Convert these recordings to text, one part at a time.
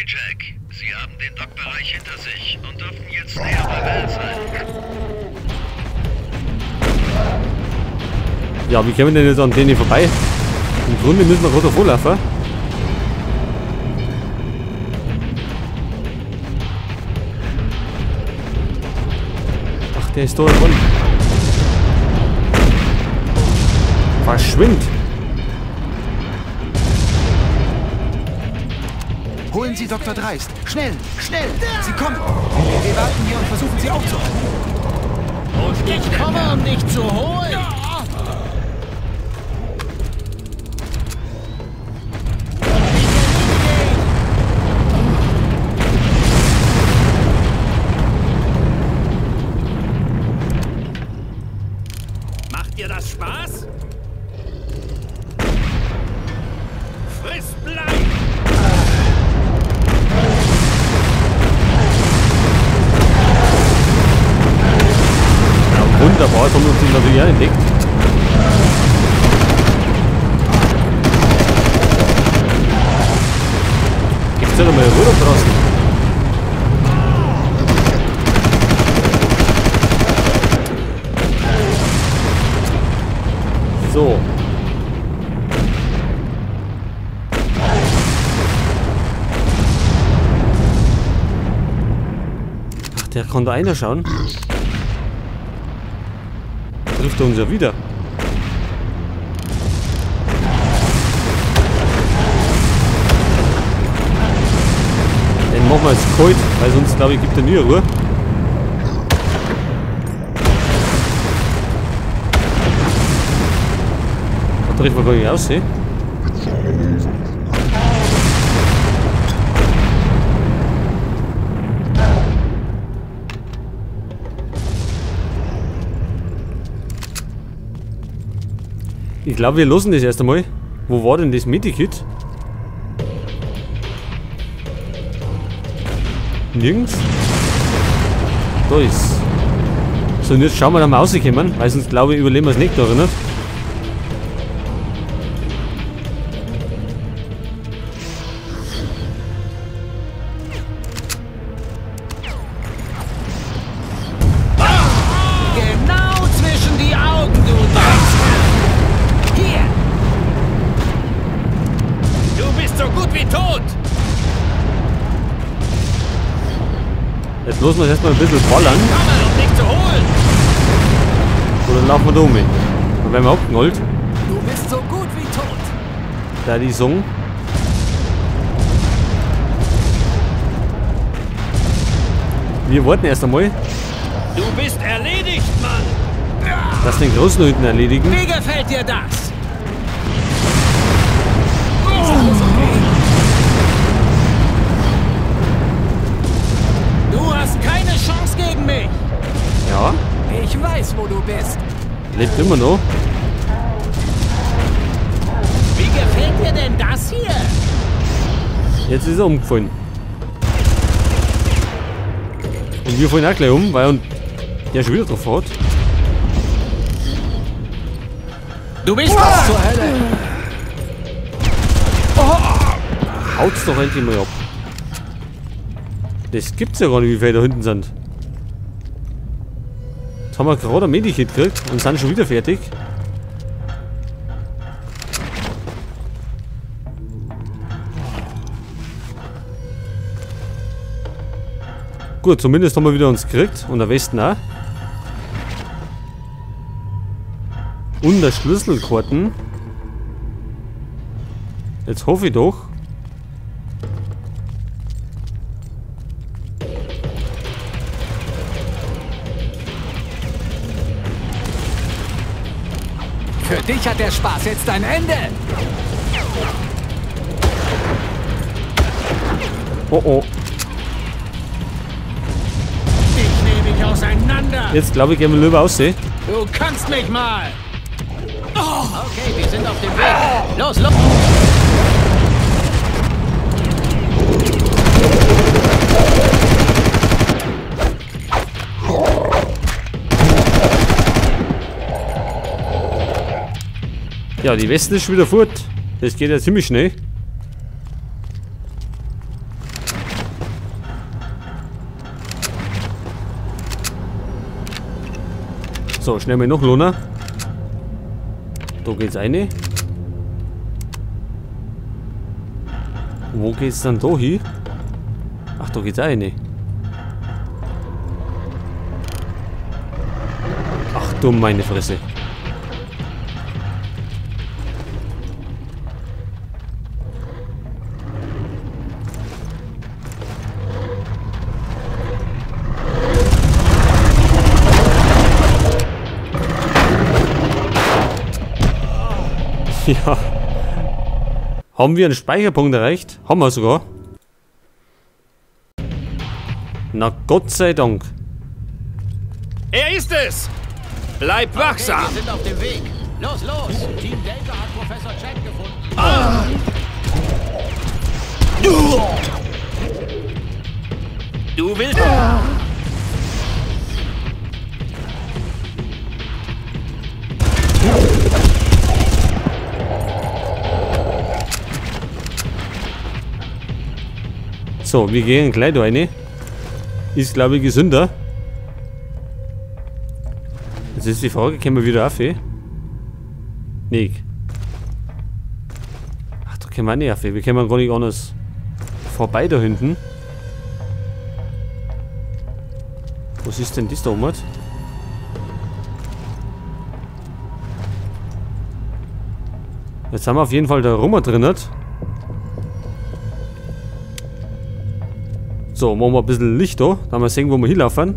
Okay, Jack. Sie haben den Dockbereich hinter sich und dürften jetzt näher bei Bell sein. Ja, wie kommen wir denn jetzt an denen vorbei? Im Grunde müssen wir gerade vorlaufen. Ach, der ist da dran. Verschwind! Holen Sie Dr. Dreist! Schnell! Schnell! Sie kommen! Wir warten hier und versuchen, sie aufzuhalten. Ich komme, um dich zu holen! Macht dir das Spaß? Friss Blei! Ja, wunderbar, jetzt haben wir uns die natürlich auch entdeckt. Gibt's ja noch mal Ruhe da draußen? So. Ach, der kann da einer schauen. Trifft er uns ja wieder. Den machen wir jetzt kalt, weil sonst, glaube ich, gibt er nie Ruhe. Da trifft man gar nicht aus, eh? Ich glaube, wir losen das erst einmal. Wo war denn das Medikit? Nirgends? Da ist. So, und jetzt schauen wir, dass wir rauskommen, weil sonst, glaube ich, überleben wir es nicht da, oder? Genau zwischen die Augen, du Dreckskerl! Hier! Du bist so gut wie tot! Jetzt lassen wir erstmal ein bisschen ballern. Komme, um dich zu holen! Oder laufen wir da um? Dann werden wir abgeknallt. Du bist so gut wie tot! Da die Song. Wir warten erst einmal. Du bist erledigt, Mann! Lass den Großen hinten erledigen. Wie gefällt dir das? Ist alles okay? Du hast keine Chance gegen mich! Ja. Ich weiß, wo du bist. Lebt immer noch. Wie gefällt dir denn das hier? Jetzt ist er umgefallen. Und wir fallen auch gleich um, weil der schon wieder drauf hat. Du bist was zur Hölle! Oh. Haut's doch endlich mal ab. Das gibt's ja gar nicht, wie viele da hinten sind. Jetzt haben wir gerade ein Medikit gekriegt und sind schon wieder fertig. Gut, zumindest haben wir wieder uns gekriegt. Und der Westen auch. Und der Schlüsselkarten. Jetzt hoffe ich doch. Für dich hat der Spaß jetzt ein Ende. Oh oh. Ich nehme dich auseinander. Jetzt glaube ich, gehen wir lieber aussehen. Du kannst mich mal. Oh. Okay, wir sind auf dem Weg. Los, los. Ja, die Westen ist schon wieder fort. Das geht ja ziemlich schnell. So, schnell mal noch Lona. Da geht's rein. Wo geht's dann da hin? Ach, da geht's auch rein. Ach du meine Fresse. Ja. Haben wir einen Speicherpunkt erreicht? Haben wir sogar. Na Gott sei Dank. Er ist es! Bleib wachsam! Okay, wir sind auf dem Weg. Los, los! Team Delta hat Professor Chen gefunden. Ah. Du willst... Ah. So, wir gehen gleich da rein. Ist, glaube ich, gesünder. Jetzt ist die Frage, können wir wieder auf? Nee. Ach, da können wir auch nicht auf. Wir können gar nicht anders vorbei da hinten. Was ist denn das da oben? Jetzt haben wir auf jeden Fall da rum drin. So, machen wir ein bisschen Licht da, dann wir sehen, wo wir hinlaufen.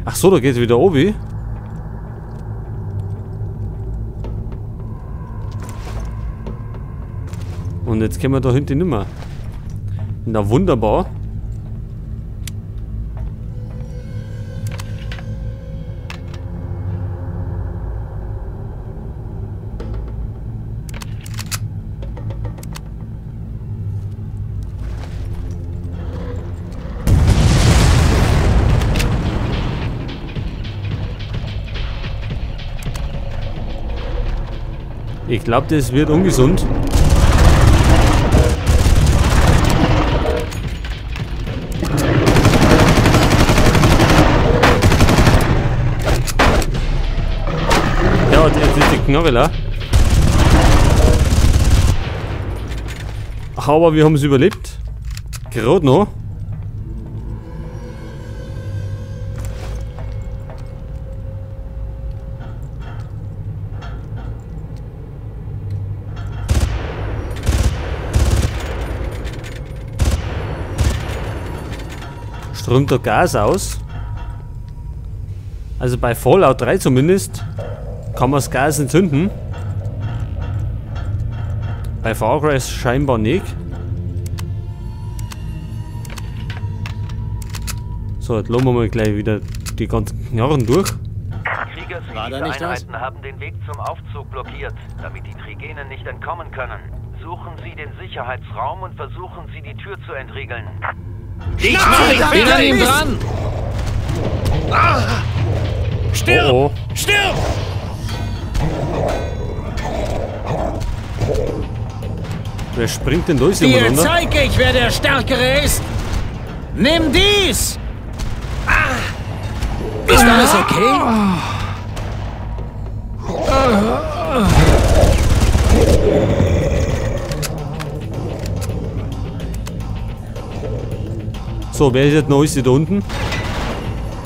Ach so, da geht's wieder oben. Und jetzt können wir da hinten nimmer. Na wunderbar. Ich glaube, das wird ungesund. Ja, jetzt ist die Knarre da. Aber wir haben es überlebt. Gerade noch. Strömt da Gas aus. Also bei Fallout 3 zumindest kann man das Gas entzünden. Bei Far Cry scheinbar nicht. So, jetzt lassen wir mal gleich wieder die ganzen Knarren durch. War da nicht was? Einheiten haben den Weg zum Aufzug blockiert, damit die Trigenen nicht entkommen können. Suchen Sie den Sicherheitsraum und versuchen Sie, die Tür zu entriegeln. Ich mach dich bin an ihm dran! Ah. Stirb! Oh, oh. Stirb! Wer springt denn durch? Dir zeig ich, wer der Stärkere ist! Nimm dies! Ah. Ist alles okay? So, wer ist jetzt noch da unten?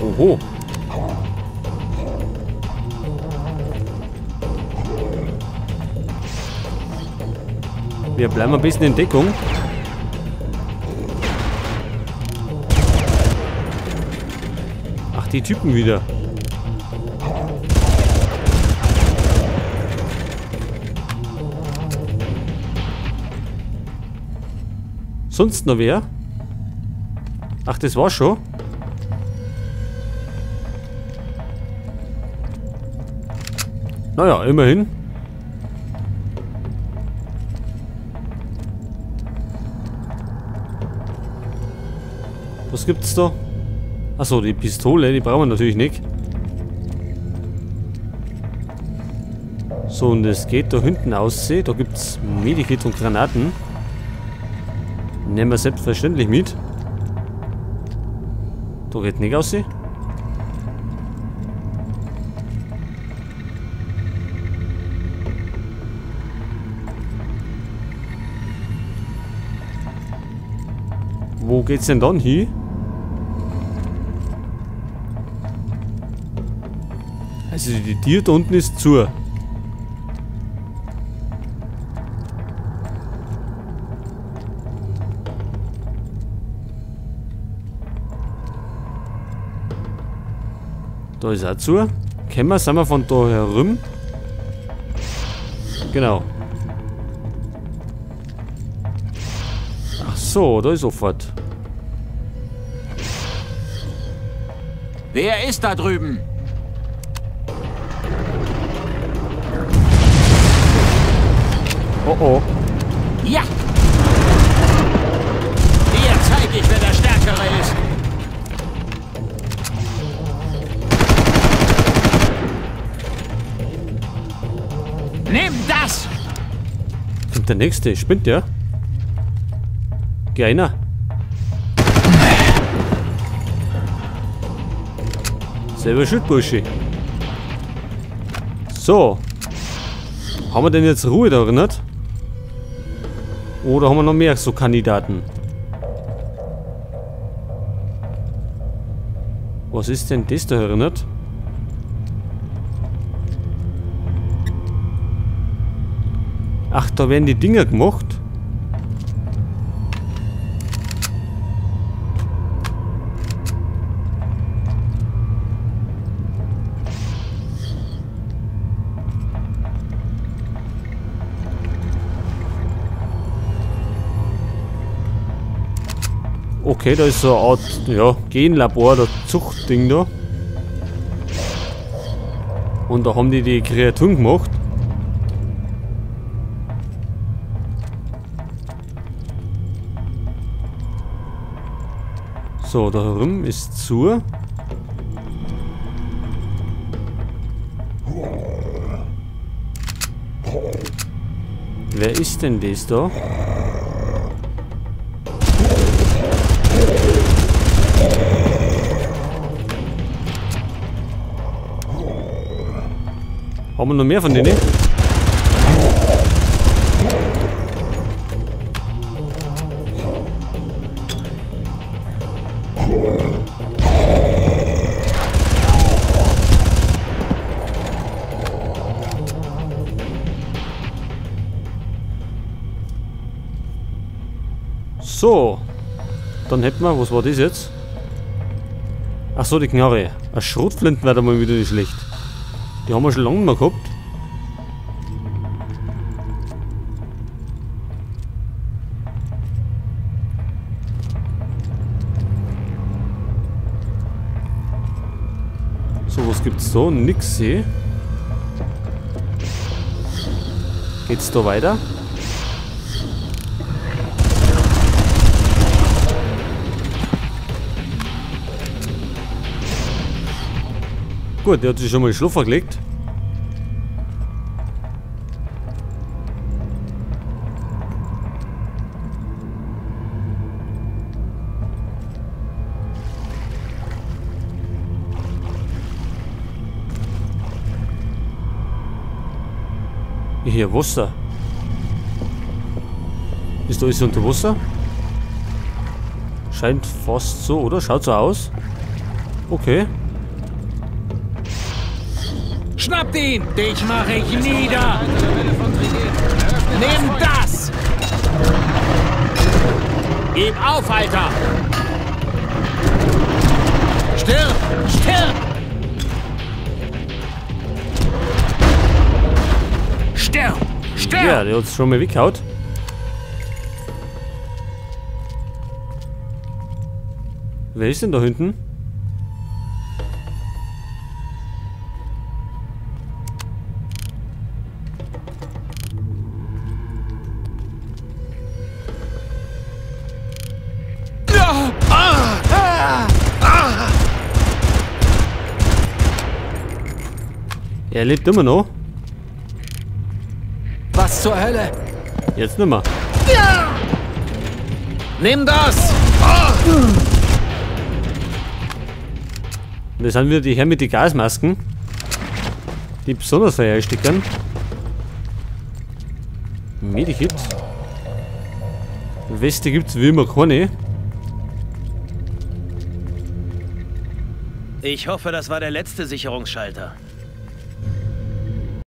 Oho. Wir bleiben ein bisschen in Deckung. Ach, die Typen wieder. Sonst noch wer? Ach, das war schon. Naja, immerhin. Was gibt's da? Achso, die Pistole, die brauchen wir natürlich nicht. So, und es geht da hinten aus. Da gibt's Medikits und Granaten. Nehmen wir selbstverständlich mit. Da geht nicht aus. Wo geht's denn dann hin? Also die Tür da unten ist zu. Da ist auch zu. Kennen wir, sind wir von da herum? Genau. Ach so, da ist sofort. Wer ist da drüben? Oh oh. Ja! Dir zeige ich, wer der Stärkere ist. Nimm das! Kommt der nächste, spinnt der? Geh einer. Selber schuld, Bursche. So. Haben wir denn jetzt Ruhe da drin? Oder haben wir noch mehr so Kandidaten? Was ist denn das da erinnert? Ach, da werden die Dinger gemacht. Okay, da ist so eine Art, ja, Genlabor, der Zuchtding da. Und da haben die die Kreaturen gemacht. So, da herum ist zu. Wer ist denn das da? Haben wir noch mehr von denen? So, dann hätten wir, was war das jetzt? Ach so, die Knarre. Eine Schrotflinten wäre da mal wieder nicht schlecht. Die haben wir schon lange nicht mehr gehabt. So, was gibt's da? Nix sehe. Geht's da weiter? Gut, der hat sich schon mal Schlupfer gelegt. Hier, Wasser. Ist da alles unter Wasser? Scheint fast so, oder? Schaut so aus. Okay. Schnappt ihn! Dich mache ich nieder! Nimm das! Gib auf, Alter! Stirb! Stirb! Stirb! Stirb! Ja, der hat's schon mal weggehaut. Wer ist denn da hinten? Er lebt immer noch. Was zur Hölle? Jetzt nimmer. Ja! Nimm das! Und das sind wieder die Herren mit den Gasmasken, die besonders verherrstickern. Medikit. Weste gibt's wie immer keine. Ich hoffe, das war der letzte Sicherungsschalter.